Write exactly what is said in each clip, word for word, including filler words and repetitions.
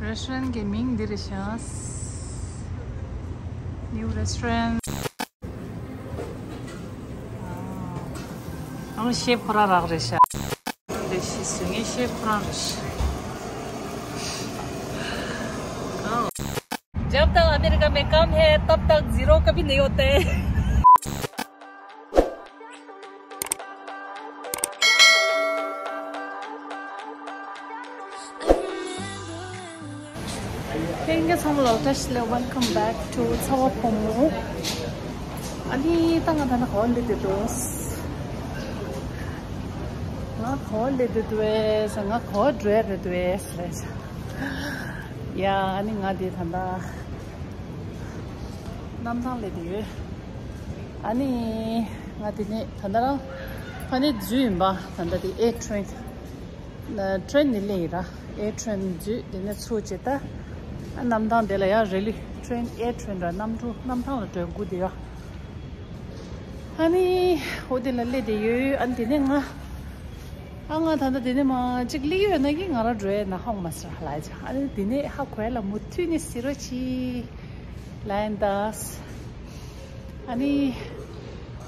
རེ་སི་ཊོ་རན་གྱི་མིང་འདི་རེད་ཤག New restaurant. ཨ་ནི་ཤེབ་ཁོ་རང་རག་རེད་ཤག་རེད་ཤག་བཟོ་མཁན་ཤེབ་ཁོ་རང་རེད་ཤག जब तक अमेरिका में कम है, तब तक जीरो कभी नहीं होते। Thank you so much. Welcome back to ཚ་བ་ཕོ་མོ། ཨ་ནི་ད་ང་ད་ནི་ག་བ་སླེབས་བསྡད་འདུག་ང་ག་བ་སླེབས་བསྡད་འདུག་ཟེར། ང་ག་བ་འགྲོ་ཡ་རེད་འདུག་ཟེར། ཡ། ཨ་ནི་ང་དེ་ད་ལྟ་གནམ་ཐང་སླེབས་བསྡད་ཡོད། ཨ་ནི་ང་དེ་ནས་ད་ལྟ་རང་ཕ་ནས་འཛུལ་ཡིན་པ། ད་ལྟ་དེ་ཨེར་ཊེན་ཊེན་ནས་སླེབས་ཡིན་ར། ཨེར་ཊེན་འཛུལ། དེ་ནས་ཚུར་བྱས་ད་གནམ་ཐང་དེ་ལ་ཡ་རེ་ལི་ཊེན། ཨེར་ཊེན་ར། གནམ་གྲུ་གནམ་ཐང་ལ་འགྲོ་དགོས་དེ་ཡ། ཨ་ནི་འོ་དེ་ལ་སླེབས་བསྡད་ཡོད། ཨ་ནི་དེ་ནས་ང་ཨ་ང་ད་ལྟ་དེ་ནས་མ་གཅིག་སླེབས་ཡོད་ན་གི་ང་རང་འགྲོ་ཡས་ན་ཧ་གོ་མ་སོང་ལབ་ཡ་ཅིག་ཨ་ནི་དེ་ནས་ཧ་གོ་ཡ་ལ་མུ་མཐུད་ནས་གཟིགས་རོགས་གྱིས། ལན་དཱས། ཨ་ནི་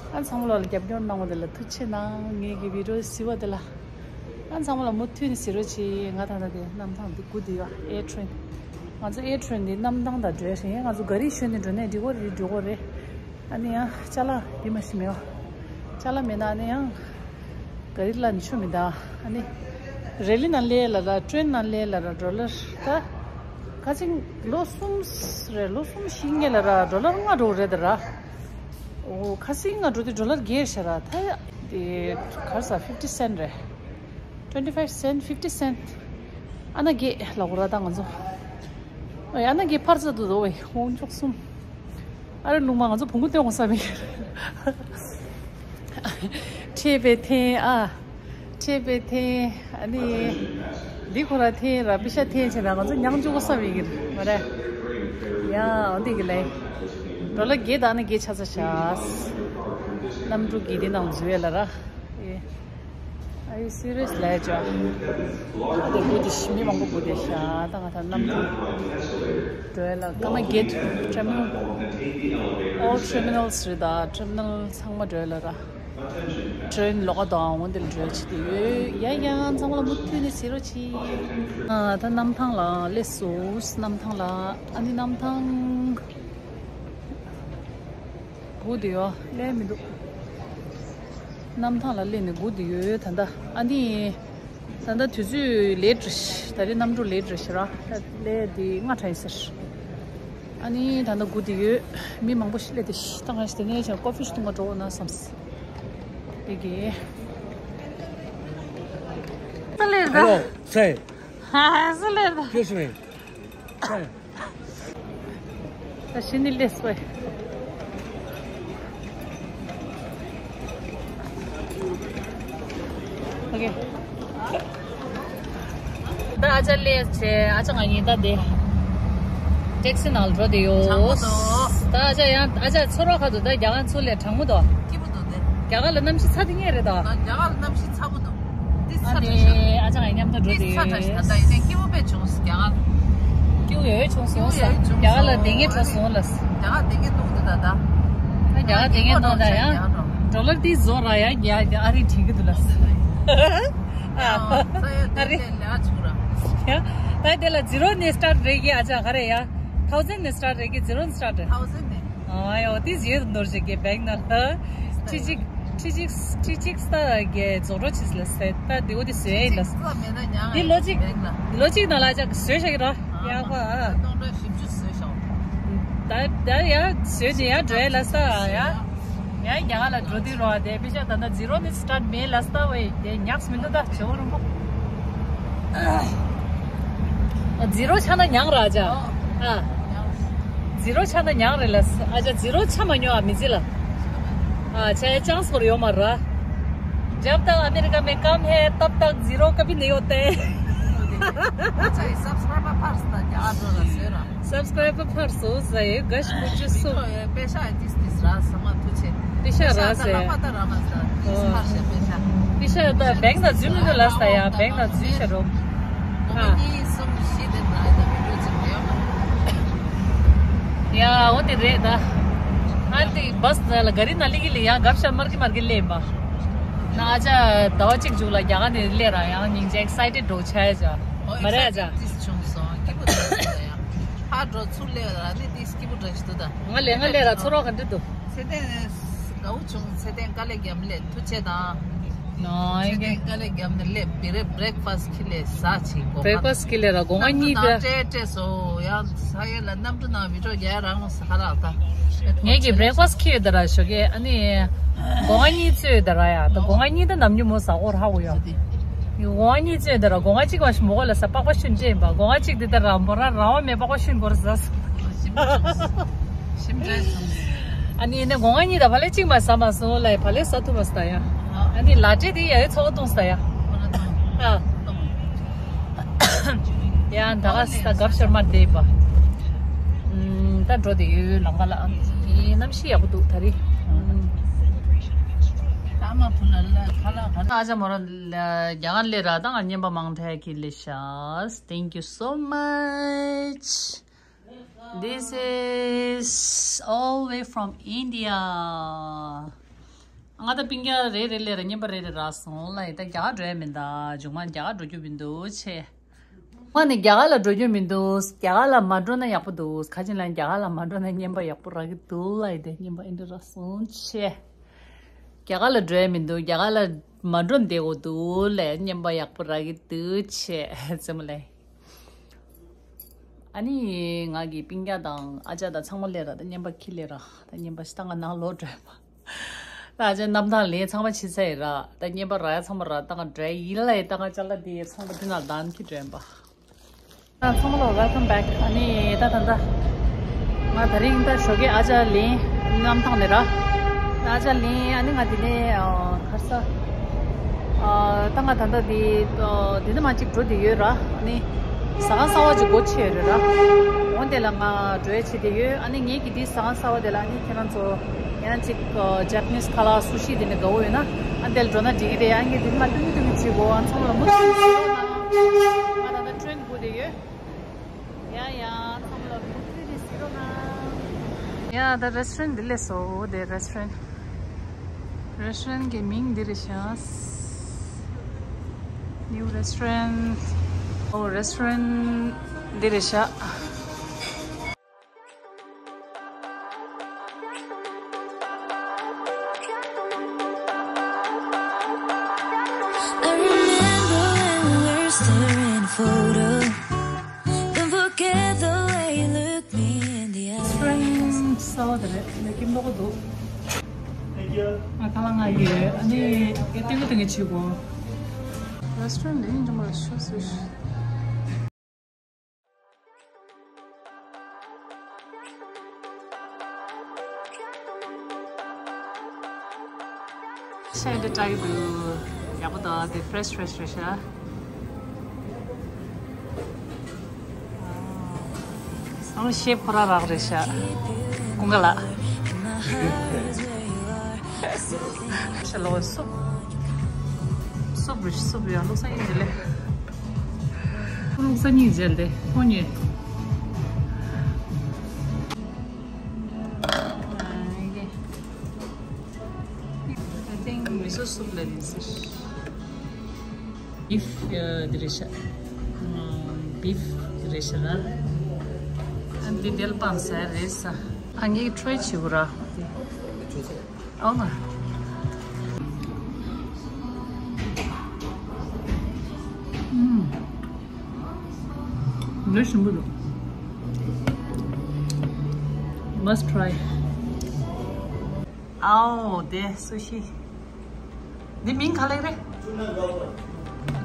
ཨ་ཚང་མ་ལ་རྒྱབ་སྐྱོར་གནང་བ་དེ་ལ་ཐུགས་རྗེ་ཆེ་གནང་། ངེད་ཀྱི་བི་ཌི་ཡོ་གཟིགས་པ་དེ་ལ་ཨ་ཚང་མ་ལ་མུ་མཐུད་ནས་གཟིགས་རོགས་གྱིས། ང་ད་ལྟ་དེ་གནམ་ཐང་དེ་སྒུག་བསྡད་ཡོད། ཨེར་ཊེན། ང་ཚོ་ཨེར་ཊེན་འདི་གནམ་ཐང་དང་འབྲེལ་ཞིང་། ང་ཚོ་ག་རེ་ཞོན་ནས་འགྲོ་ནས་འགྲིག་གོ་རེད། འགྲིག་གོ་རེད། ཨ་ནི་ཡང་ཅ་ལག་འདི་མ་ཤི་མེད་བ། ཅ་ལག་མེད་ན་ཨ་ནི་ཡང་ག་རེ་ལ་ནི་ཆོ་མི་འདུག་ཨ་ནི་རེ་ལི་ནང་སླེབས་ལ་ར། ཊེན་ནང་སླེབས་ལ་ར། ཌོ་ལར་ད་ཁ་ཅིག་ལོ་གསུམ་རེད། ལོ་གསུམ་བཞི་སྔོན་ལ་ར་ཌོ་ལར་ལྔ་འགྲོ་རེད་ད་ར། ཨོ་ཁ་ཅིག་ལྔ་འགྲོ་དུས་ཌོ་ལར་བརྒྱད་ཤ་ར། ད་དེ་ག་རེ་ཟ། ཕིབ་ཊི་སེན་རེད། ཊུ་ཝེན་ཊི་ཕའིབ་སེན། ཕིབ་ཊི་སེན། ཨ་ན་བརྒྱད་ལ་གོ་ར་ད་ང་ཚོ། ཨ་ན་བརྒྱད་ཕར་ཚ་འདུག་དོ་ཝེ། ཧོང་ཅོག་གསུམ། ཨ་རེ་ལུང་མ་ང་ཚོ་བོང་གུ་སྟོན་འོང་ས་མེད། ཁྲེས་པའི་ཐེན། ཨ་ཁྲེས་པའི་ཐེན། ཨ་ནི་འདི་ཁོ་ར་ཐེན་ར། པི་ཤ་ཐེན་བྱས་ན་ང་ཚོ་མྱང་ཅུག་གོ་ས་མེད་གི་མ་རེད། ཡ་འོ་འདི་གི་ལེ། ཌོ་ལར་བརྒྱད་དང་ཨ་ན་བརྒྱད་ཆ་ཚ་ཤག་གནམ་གྲུ་གི་འདི་ནང་འཛུལ་ཡས་ལ་ར། ཨེ། Are you serious? ལས་ཅོ། ཨ་དེ་སྒུག་དེ་ཤི་མི་མང་པོ་སྒུག་དེ་ཤ། ད་ང་ད་གནམ་གྲུ་འགྲོ་ཡ་ལ་སྐར་མ་བརྒྱད། ཊར་མི་ནལ། All terminals རེད་ད། ཊར་མི་ནལ་ཚང་མ་འགྲོ་ཡ་ལ་ར། ཊེན་ལོག་དང་འོང་དེ་འགྲོ་བྱེད་དེ་ཡོད། ཡ་ཡ་ཚང་མ་ལ་མུ་མཐུད་ནས་གཟིགས་རོགས་གྱིས། ཨ་ད་གནམ་ཐང་ལ་སླེབས་སོང་། གནམ་ཐང་ལ། ཨ་ནི་གནམ་ཐང་སྒུག་དེ་ཡོད། སླེབས་མི་འདུག་གནམ་ཐང་ལ་སླེབས་ནས་སྒུག་དེ་ཡོད་ད་ལྟ། ཨ་ནི་ད་ལྟ་དུས་ཚོད་ལེཊ་རེད་ཤག་ད་རེས་གནམ་གྲུ་ལེཊ་རེད་ཤག་ར། ད་སླེབས་དེ་ལྔ་ཕྲ་ཡིན་ཟེར། ཨ་ནི་ད་ལྟ་སྒུག་དེ་ཡོད། མི་མང་པོ་ཞིག་སླེབས་དེ་ཤག་ད་ང་ཞིག་དེ་ནས་ཀོ་ཕི་ཞིག་འཐུང་ག་འགྲོ་འོང་ན་བསམས། དེ་གི་སླེབས་ད། Hello, say. ཧ་ཧ་སླེབས་ད། Excuse me. Say. ད་ཤི་ནི་ལེས་པ། ཨོ་ཀེ། ད་ཨ་ཅག་ལས་བྱས། ཨ་ཅག་ང་གཉིས་ད་དེ་ཊེག་སི་ནང་ལ་འགྲོ་དེ་ཡོད། ད་ཨ་ཅག་ཡང་ཨ་ཅག་ཚོ་རོགས་ཁ་དུ་ད་རྒྱ་གར་ཚུར་སླེབས། གྲང་མོ་འདུག་རྒྱ་གར་ལ་གནམ་གཤིས་ཚ་དེ་ངེས་རེད་ད། རྒྱ་གར་ལ་གནམ་གཤིས་ཚ་པོ་འདུག་ཨ་ནི་ཨ་ཅག་ཡང་མཉམ་དུ་འགྲོ་དེ་ཡོད། ད་ཡིན་ནའི་སྐྱིད་པོ་དཔེ་བྱུང་སོང་རྒྱ་གར། སྐྱིད་པོ་ཡོད་བྱུང་སོང་། རྒྱ་གར་ལ་བསྡད་མཁན་འགྲོ་སོང་ལ། རྒྱ་གར་བསྡད་མཁན་འདུག་འདི་ད་ད། ད་རྒྱ་གར་བསྡད་མཁན་འདུག་ད་ཡང་ཌོ་ལར་དེ་བཟོ་ར་ཡ་རྒྱ་ཨ་རི་བྲིས་གི་འདུག་ལ། ཨ་རི་ད་དེ་ལ་ཛི་རོ་ནས་སི་ཊར་ཊི་རེད་གི། ཨ་ཅག་ག་རེ་ཡ་ཐའུ་ཟན་ནས་སི་ཊར་ཊི་རེད་གི། ཛི་རོ་ནས་སི་ཊར་ཊི་རེད། ཨ་ཡོ་དེ་ཡོད་ནོར་ཞིག་གི་བེང་ནང་ལ། ཁྲི་གཅིག་ཁྲི་གཅིག་ཁྲི་གཅིག་ས་གི་རྫོགས་འགྲོ་ཕྱིས་ལ་ཟེར། ད་དེ་འོ་དེ་བཟོས་ཡིན་ལ། དེ་ལོ་གཅིག་ལོ་གཅིག་ནང་ལ་ཅག་བཟོས་བཞག་གི་ར། ཡག་པ། ད་ད་ཡ་བཟོས་ནས་ཡ་འགྲོ་ཡ་ལ་ས་ཡ། ཡ་རྒྱ་གར་ལ་འགྲོ་དུས་རོ་དེ་པི་ཤ་ད་ད་ཛི་རོ་ནས་སི་ཊར་ཊི་མེད་ལ་ས་བས་དེ་ཉགས་མི་འདུག་ད་ཇོ་རུང་པོ། ཛི་རོ་ཆགས་ན་མྱངས་ར་ཨ་ཅག་ཨ། ཛི་རོ་ཆགས་ན་མྱངས་རེད་ལ། ཨ་ཅག་ཛི་རོ་ཆགས་མ་མྱོང་ཨ་མི་ཚེ་ལ། ཨ་ཆགས་ཡ་ཅང་སྐོར་ཡོད་མ་ར། जब तक अमेरिका में कम है, तब तक जीरो कभी नहीं होते। ཨ་ཅག་ཡི་སབ་སི་ཀ་རའི་བར་ཕར་སོང་ད་རྒྱ་གར་འགྲོ་ལ་བཟོས་ར། སབ་སི་ཀ་རའི་བར་ཕར་སོང་ཟེར་ཡོད། ག་ཤི་ཀུ་ཅི་སུ། པེ་ཤ་ཨ་ཏིས་ཏིས་ར་ས་མ་ཐུ་ཆེ། པེ་ཤ་ར་ཟེར། ལག་པ་ད་ར་མ་ཟ། ཨོ། ཕར་ཤ་པེ་ཤ། པེ་ཤ་ད་བེང་ད་འཛུལ་མི་འདུག་ལ་ས་ཡ། བེང་ད་འཛུལ་ཤ་རོ། ཨ། གཉིས་གསུམ་བཞི་དེ་ན་ཡ་ད་བེང་ འོ་དེ་རེད་ད། ཨ་དེ་བཱས་ནང་ལ་ག་རི་ནང་སླེབས་ཀྱི་ལེ་ཡང་གབ་ཤ་མར་གི་མར་གི་སླེབས་པ། ན་ཨ་ཅག་ཟླ་བ་གཅིག་མཇུག་ལ་རྒྱ་གར་ནས་སླེབས་ར་ཡང་སྙིང་རྗེ་ཨེག་སའི་ཊེཌ་འགྲོ་ཆ་ཡ་ཅག་མ་རེད་ཨ་ཅག་ཏིས་བྱུང་སོང་སྐྱིད་པོ་འདུག་ཡ། ཧ་འགྲོ་ཚུར་སླེབས་ར་ནི་ཏིས་སྐྱིད་པོ་འདྲ་ཞིག་འདུག་ད། ང་ལས་ང་སླེབས་ར་ཚོར་བ་ག་འདྲ་འདུག་ཚེ་བརྟན་དགའ་བོ་བྱུང་། ཚེ་བརྟན་དཀའ་ལས་བརྒྱབ་ལས་ཐུགས་རྗེ་ཆེ་དང་། ནོ་ཨེ་ཚེ་གེ་བརྟན་དཀའ་ལས་བརྒྱབ་ནས་སླེབས་བི་རེ་བྷི་རེག་ཕ་སི་ཊི་ཁྱི་ལས་ཟ་ཆེ་གོ་བྷི་རེག་ཕ་སི་ཊི་ཁྱི་ལས་ར་སྒོ་ང་གཉིས་དེ། སྤྲད་སྤྲད་སོ་ཡང་ས་ཡོད་ལ་གནམ་གྲུ་ནང་བི་ཌི་ཡོ་རྒྱག་རང་ལ་ས་ཁ་རག་ད། ངེད་ཀྱི་བྷི་རེག་ཕ་སི་ཊི་ཁྱི་ཡོད་ད་ར་ཞོགས་ཀས་ཨ་ནི། སྒོ་ང་གཉིས་བཙོས་ད་ར་ཡ་ད་སྒོ་ང་གཉིས་ད་ནམ་རྒྱུན་མོ་ཟ་གོ་ར་ཧ་གོ་ཡ། སྒོ་ང་གཉིས་བཙོས་ད་ར་སྒོ་ང་གཅིག་མ་ཞིག་མོ་གོ་ལ་ས་པགས་པ་ཤུན་སྤྲད་པ་སྒོ་ང་གཅིག་དེ་ད་ར་མོ་ར་རང་བ་མེད་པགས་པ་ཤུན་གོ་ར་ཟ་ས། ཞིམ་པོ་བྱུང་། ཞིམ་དྲན་སོང་། ཨ་ནི་ཡིན་ན་སྒོ་ང་གཉིས་དང་བག་ལེབ་གཅིག་མ་ཟ་མ་སོང་ལ་བག་ལེབ་ཟ་ཐུབ་མ་ཟ་ཡ། ཨ་ནི་ལ་ཏྲེ་དེ་ཡ་ཡི་ཚོགས་བཏུང་ཟ་ཡ། ཨ། ཡ་ད་ག་ས་གབ་ཤར་མ་བསྡད་པ། ཨམ། ད་འགྲོ་དེ་ཡོད་ལམ་ཁ་ལ་ཨ་ནི་གནམ་གཤིས་ཡག་པོ་འདུག་ད་རེས། ཨམ། ཨ་ཅག་མོ་ར་ལ་རྒྱ་གར་ལས་ར་ད་ང་རྔན་པ་མང་ཐལ་གི་ལས་ཤག Thank you so much. This is all way from India. ང་ད་སྤུན་ཀྱག་རེ་རེ་ལས་ར་རྔན་པ་རེ་རེ་རག་སོང་ལ་ཡི་ད་རྒྱ་གར་འགྲོ་ཡ་མིན་ད་མཇུག་མ་རྒྱ་གར་འགྲོ་རྒྱུ་མི་འདུག་ཆེ། ང་ནི་རྒྱ་གར་ལ་འགྲོ་རྒྱུ་མི་འདུག་རྒྱ་གར་ལ་མ་འགྲོ་ན་ཡག་པོ་འདུག་ཁ་ཅིག་ལ་རྒྱ་གར་ལ་མ་འགྲོ་ན་རྔན་པ་ཡག་པོ་རག་གི་འདུག་ལ་ཡི་ད་རྔན་པ་ཨེ་འདྲ་རག་སོང་ཆེ། རྒྱ་གར་ལ་འགྲོ་ཡ་མི་འདུག་རྒྱ་གར་ལ་མ་འགྲོ་བསྡད་དགོས་འདུག་ལས་རྔན་པ་ཡག་པོ་རག་གི་འདུག་ཆེ་རྩེད་མོ་ལས། ཨ་ནི་ང་གི་སྤུན་ཀྱག་དང་ཨ་ཅག་དང་ཚང་མ་ལས་ར་ད་རྔན་པ་ཁྱི་ལས་ར་ད་རྔན་པ་ཤི་ད་ང་ནང་ལོག་འགྲོ་ཡ་མ། ད་ཨ་ཅག་གནམ་ཐང་ལས་ཚང་མ་ཕྱི་ཚར་ཡི་ར་ད་རྔན་པ་རག་ཡ་ཚང་མ་ར་ད་ང་འགྲོ་ཡ་ཡིན་ལ་ཡི་ད་ང་ཅག་ལ་དེ་ཚོང་པ་དེ་ན་ལྡང་ཁྱི་འགྲོ་ཡིན་པ། ཚང་མ་ལ་welcome back. ཨ་ནི་ད་ད་ད་ང་ད་རིང་ད་ཞོགས་ཀས་ཨ་ཅག་ལིན་གནམ་ཐང་ནས་ར། ཨ་ཅག་ལིན་ཨ་ནི་ང་དེ་ནས་གར་ས། ད་ང་ད་ད་དེ་དེ་ནས་མ་གཅིག་འགྲོ་དེ་ཡོད་ར། ཨ་ནི་ཟ་ཁང་གསར་བ་ཅིག་སྒོ་ཕྱེ་ཡོད་རེད་ར། འོ་དེ་ལ་ང་འགྲོ་ཡ་བྱེད་དེ་ཡོད། ཨ་ནི་ངེད་ཀྱི་དེ་ཟ་ཁང་གསར་བ་དེ་ལ་ཨ་ནི་ཁྱེད་རང་ཚོ་ཡང་ཅིག་Japanese ཁ་ལག་སུ་ཤི་དེ་ནས་དགའ་བོ་ཡོད་ན་ཨ་དེ་ལ་འགྲོ་ན་འགྲིག་གི་རེད། ཨ་ངས་དེ་ནས་མ་སྟོན་གི་སྟོན་གི་བྱེད་དགོས། ཨ་ཚང་མ་ལ་མུ་མཐུད་ནས་གཟིགས་རོགས་གནང་། ང་ད་ད་ཊེ་རེན་སྒུག་དེ་ཡོད། ཡ་ཡ་ཚང་མ་ལ་མུ་མཐུད་ནས་གཟིགས་རོགས་གནང་། ཡ་ད་རེ་སི་ཊོ་རན་འདི་སླེབས་སོང་། དེ་རེ་སི་ཊོ་རན། རེ་སི་ཊོ་རན་གྱི་མིང་འདི་རེད་ཤག New restaurant. ཨོ་རེ་སི་ཊོ་རན་འདི་རེད་ཤག I remember when we were staring photo. Don't forget the way you look me in the eye. Spring soda ལ་ཀིམ་པོ་འདུག Thank you. ང་ཁ་ལག་ང་ཡོད། ཨ་ནི་ཀེ་ཏིང་ཏིང་གི་ཆུ་གོ། Restaurant འདི་ཡིན་ཅུང་མ་ཤོ་སུ་ཤི། ཤ་འདི་ཀྲག་གི་འདུག་ཡག་པོ་འདུག་དེ་ཕི་རེ་ཤི་ཕི་རེ་ཤི་རེད་ཤག་ཨོ་ཤེབ་ཁོ་རང་རག་རེད་ཤག་ཀུན་དགའ་ལགས། ཤ་ལོ་སུབ། སུབ་རེད་སུབ་ཡ་བླུགས་ས་ཡིན་དེ་ལས། བླུགས་ས་གཉིས་མཇལ་ཏེ་ཁོ་གཉིས། I think miso soup ལ་ཡིན་ཟེར། བིབ་འདི་རེད་ཤག་བིབ་འདི་རེད་ཤག་ལ། འདི་དེལ་པང་ཟེར་རེད་ས། ཨ་ངས་ཊ་རའི་བྱེད་དགོས་ར། ཨོ་མ། ཨུམ། འདི་ཞིམ་པོ་འདུག Must try. ཨའོ་དེ་སུ་ཤི། འདི་མིང་ག་ལེགས་རེད།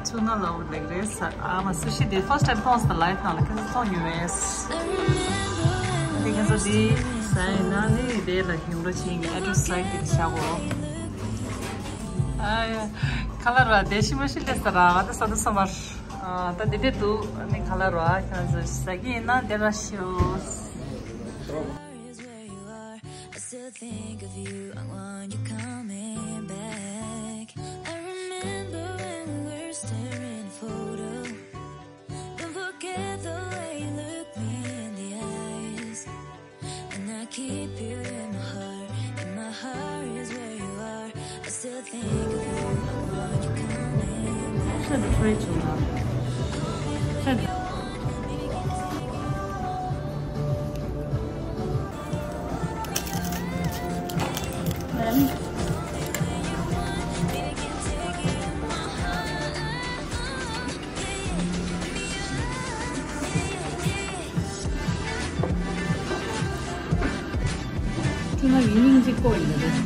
ཊུ་ན་ལོབ་ལེགས་རེད་ས། ཨ་མ་སུ་ཤི་དེ་first time མཐོང་སོང་། ལའིབ་ནང་ལ་ཁྱེད་ཚོ་མཐོང་མྱོང་མེད། དེ་ཁྱེད་ཚོ་དེ་ཟ་ཡིན་ན་ནི་དེ་ལ་ཡོང་རོགས་བྱེད། ངའི་ཨེ་ཌི་རེ་སི་ལའིབ་དེ་བཞག་གོ། ཨ་ཡ། ཁ་ལག་ར་དེ་ཤི་མ་ཤི་ལས་ས་ར་ང་ད་ས་དུ་ས་མར། ཨ་ད་དེ་དེ་འདུག་ཨ་ནི་ཁ་ལག་ར་ཁྱེད་ཚོ་ཟ་གི་ཡིན་ན་དེ་ར་ཤོག I still think of you. I want you coming back. I remember when we were staring photo. Don't forget the way you look me in the eyes. And I ཁྱོད་ཀྱི་ཁྲོ་ཡི་བྱུང་ལ། ཁྱོད་ཀྱི། ཁྱོད་ང་ཡིན་སྙིང་རྗེ་ཀོ་ཡིན་ན་རེད།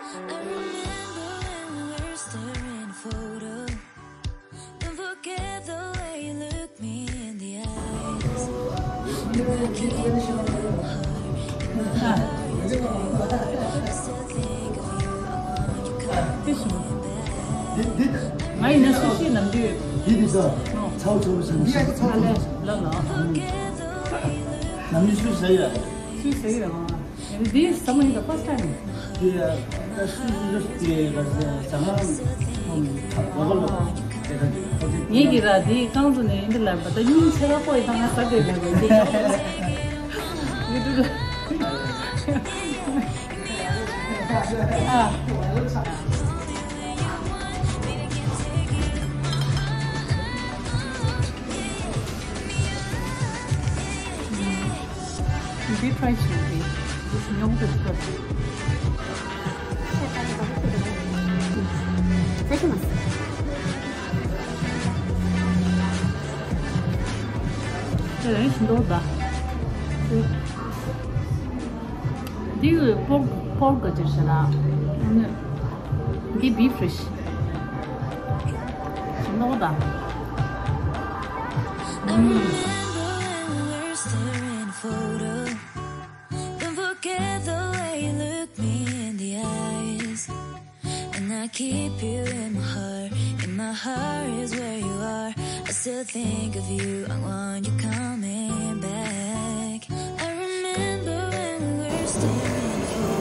I remember when we were staring photo. Don't forget the way you look me in the eyes. You were keeping your heart in my heart. I still think of you. I want you coming back. ང་ཡིན་ན་སུ་ཞིག་ནམ་རྒྱུན། འདི་འདི་ད། ཚའོ་ཚའོ་ཟེར་ནས། ཨ་ལེ་ལ་ལ། ནམ་རྒྱུན་སུ་ཟེར་ཡ། སུ་ཟེར་ཡ། འདི་ཟ་མ་ཡིན་ད་first time། དེ་ཡ། ད་སུ་སུ་སུ་དེ་ལ་ཟ་ང་ལོ་ག་ལོ་དེ་ག་དེ་ཁོ་དེ། ངེད་ཀྱི་ར་དེ་རྐང་བཙུགས་ནས་འདི་ལ་བ་ད་སྙིང་ཆེ་བ་པོ་ཡི་ད་ང་ཟ་དེ་ལ་བ་དེ་ཡོད་དུ་ལ། ཨ། འདི་try བྱེད་དེ། འདི་ཉུང་དུ་ཐོན། ཚེག་མ་སོང་། དེ་རིང་ཞིམ་མདོག་གདའ། འདི་པོར་པོར་ག་ཅིག་ཟེར་ན། འདི་beef dish། ཞིམ་མདོག་གདའ། ཨུམ། Don't forget the way you look me in the eyes. And I keep you in my heart. In my heart is where you are. I still think of you. I want you coming back. I remember when we were staring for.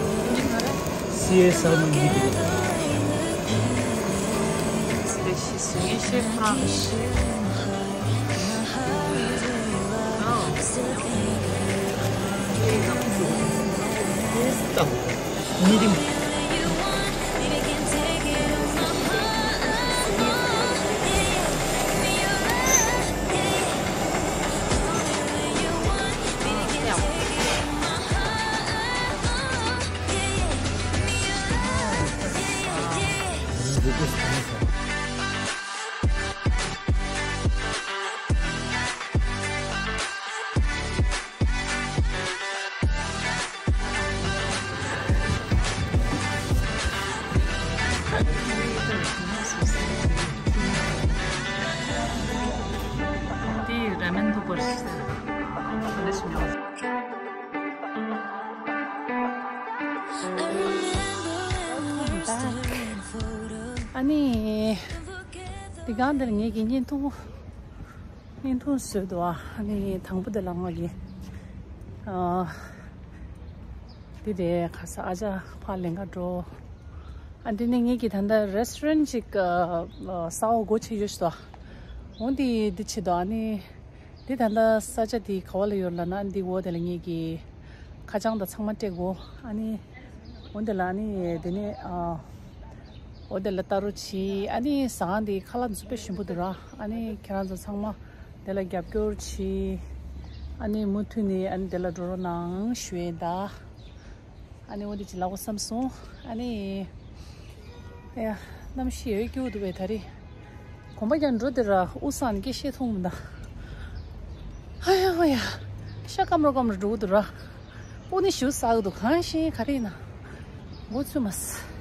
C S R. Don't forget the way you look me in the eyes. And I keep you in my heart. In my heart is where you are. I still think of you. I want you coming back. འདི་ར་མེན་ཐུག་པར་ཞིག་ཟེར། འདི་ཞིག་ཉོ། ཨ་ནི། འདི་གང་འདིར་ངེད་ཀྱི་བརྙན་ཐུང་། བརྙན་ཐུང་བཟོས་འདུག་ཨ་ནི་དང་པོ་དེ་ལ་ང་གི་ཨ། འདི་རེད། ཁ་ས་ཨ་ཅག་ཕར་ལེན་ག་འགྲོ། ཨ་འདི་ནི་ངེད་ཀྱི་ད་ལྟ་restaurant ཅིག་ཨ་ས་འོག་སྒོ་ཕྱེ་ཡོད་ཤི་འདུག་འོ་འདི་འདི་ཆེ་འདུག་ཨ་ནི་འདི་ད་ལྟ་ས་ཆ་འདི་ག་བ་ལ་ཡོད་ལབ་ན་འདི་འོག་དེ་ལ་ངེད་ཀྱི་ཁ་བྱང་དང་ཚང་མ་སྤྲད་དགོས། ཨ་ནི། འོ་དེ་ལ་ཨ་ནི་དེ་ནས་ཨ། འོ་དེ་ལ་ལྟ་རུ་ཕྱིན། ཨ་ནི་ཟ་ཁང་དེ་ཁ་ལག་འཛུགས་པའི་ཞིམ་པོ་འདུག་ར། ཨ་ནི་ཁྱེད་རང་ཚོ་ཚང་མ་དེ་ལ་རྒྱབ་སྐྱོར་བྱེད། ཨ་ནི་མུ་མཐུད་ནས་ཨ་ནི་དེ་ལ་འགྲོ་རོགས་གནང་ཞུ་ཡས་ད། ཨ་ནི་འོ་དེ་ཅིག་ལབ་དགོས་བསམ་སོང་། ཨ་ནི། ཨ་ཡ། གནམ་གཤིས་ཡོད་སྐྱིད་པོ་འདུག་པས་ད་རེས། གོམ་པ་རྒྱག་འགྲོ་དེ་ར་དབུགས་སངས་ནས་སྐད་བཤད་ཐུབ་མི་འདུག་ཧ་ཡ་ཧ་ཡ། ཤ་སྐམ་རོ་སྐམ་རོ་འགྲོ་གི་འདུག་ར། དབུགས་ནི་ཞུ་ཟ་གི་འདུག་གང་ཤེས་ག་རེ་ཡིན་ན། མགོ་ཚོས་མ་སོང་།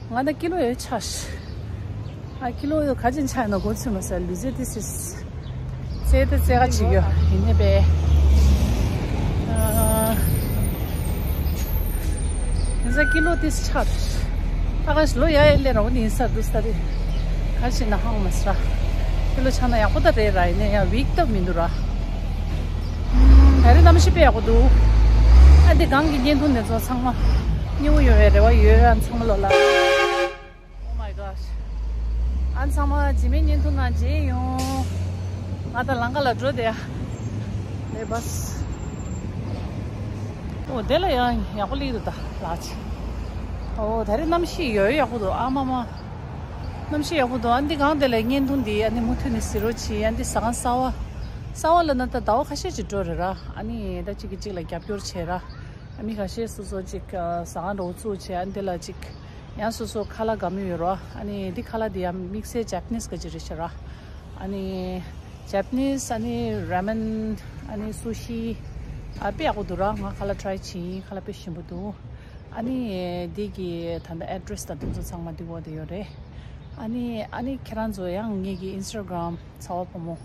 ང་ད་ཀི་ལོ་ཡོད་ཆགས་ཤི། ཨ་ཀི་ལོ་ཡོད་ག་ཅིན་ཆགས་ན་མགོ་ཚོས་མ་སོང་། ལུས་རྩལ་དེ་སིས། རྩེ་ད་རྩེ་ག་བྱེད་རྒྱུ་ཡིན་ནི་པས། ཨ། ང་ཚོ་ཀི་ལོ་ཏིས་ཆགས། ད་ག་ལོ་ཡ་ཡ་ལས་རང་ནི་ཡིན་ས་འདུག་ས་རེད། ག་ཤེད་ན་ཧང་མ་སྲ། ཀི་ལོ་ཆགས་ན་ཡག་པོ་ད་རེད་ར། ཡིན་ན་ཡང་ཝིག་སྟབས་མི་འདུག་ར། ད་རེས་གནམ་གཤིས་དཔེ་ཡག་པོ་འདུག་ཨ་འདི་གང་གི་བརྙན་ཐུང་འདི་ཚོ་ཚང་མ། སྙིང་པོ་ཡོང་བའི་རེ་བ་ཡོད། ཨ་ཚང་མ་ལོ་ལ། Oh my gosh. ཨ་ཚང་མ་རྗེས་མའི་བརྙན་ཐུང་ནང་མཇལ་ཡོང་། ང་ད་ལམ་ཁ་ལ་འགྲོ་བསྡད་ཡ། ལེ་བྷ་སི། ཨོ་དེ་ལ་ཡང་ཡག་པོ་སླེབས་འདུག་ད་ལགས་ཅི། ཨོ་ད་རེས་གནམ་གཤིས་ཡོད་ཡག་པོ་འདུག་ཨ་མ་མ། གནམ་གཤིས་ཡག་པོ་འདུག་ཨ་འདི་གང་དེ་ལ་བརྙན་ཐུང་འདི་ཨ་ནི་མུ་མཐུད་ནས་གཟིགས་རོགས་གྱིས། ཨ་འདི་ཟ་ཁང་གསར་པ། གསར་པ་ལབ་ན་ད་ཟླ་བ་ཁ་ཤས་ཅིག་འགྲོ་རེད་ར། ཨ་ནི་ད་གཅིག་གིས་གཅིག་ལ་རྒྱབ་སྐྱོར་བྱས་ར། ཨ་མི་ཁ་ཤས་སོ་སོ་ཅིག་ཟ་ཁང་འདྲ་བོ་བཙུགས་བྱས་ཨ་འདི་ལ་ཅིག་ཡང་སོ་སོ་ཁ་ལག་དགའ་མོས་ཡོད་ར། ཨ་ནི་འདི་ཁ་ལག་འདི་ཡང་དམིགས་བསལ་ཇ་པ་ནིས་ག་ཅིག་རེད་ཤག་ར། ཨ་ནི་ཇ་པ་ནིས་ཨ་ནི་ར་མེན། ཨ་ནི་སུ་ཤི། ཨ་དཔེ་ཡག་པོ་འདུག་ར། ང་ཁ་ལག་ཊ་རའི་བྱས་ཡིན། ཁ་ལག་དཔེ་ཞིམ་པོ་འདུག་ཨ་ནི་འདི་གི་ད་ལྟ་ཨེ་ཌི་རེ་སི་དང་དེ་ཚོ་ཚང་མ་འདི་འོག་ཏུ་ཡོད་རེད། ཨ་ནི་ཨ་ནི་ཁྱེད་རང་ཚོ་ཡང་ངེད་ཀྱི་ཨིན་སི་ཊ་གྷ་རམ་ཚ་བ་བུ་མོ།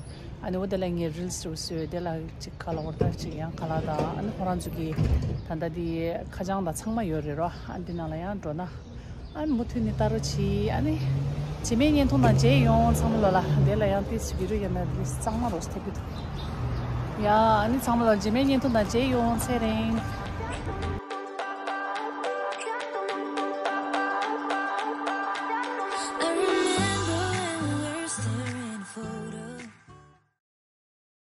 ཨ་ནི་འོ་དེ་ལ་ངས་རིལ་སི་རུ་བཟོས། དེ་ལ་ཅིག་ཁ་ལག་འོར་ད་ཅིག་ཡང་ཁ་ལག་དང་ཨ་ནི་ཁོ་རང་ཚོ་གི་ད་ལྟ་འདི་ཁ་བྱང་དང་ཚང་མ་ཡོད་རེད་རོ། ཨ་འདི་ནང་ལ་ཡང་འགྲོ་ན། ཨ་ནི་མུ་མཐུད་ནས་ལྟ་རོགས་གྱིས། ཨ་ནི་རྗེས་མའི་བརྙན་ཐུང་ནང་མཇལ་ཡོང་། ཚང་མ་ལོ་ལ། དེ་ལ་ཡང་ཏིས་བི་ཌི་ཡོ་ཡིན་ན་ཏིས་གཙང་མ་རོགས་ཐེབས་ཀྱི་འདུག་ཡ་ཨ་ནི་ཚང་མ་ལོ་རྗེས་མའི་བརྙན་ཐུང་ནང་མཇལ་ཡོང་། ཚེ་རིང་།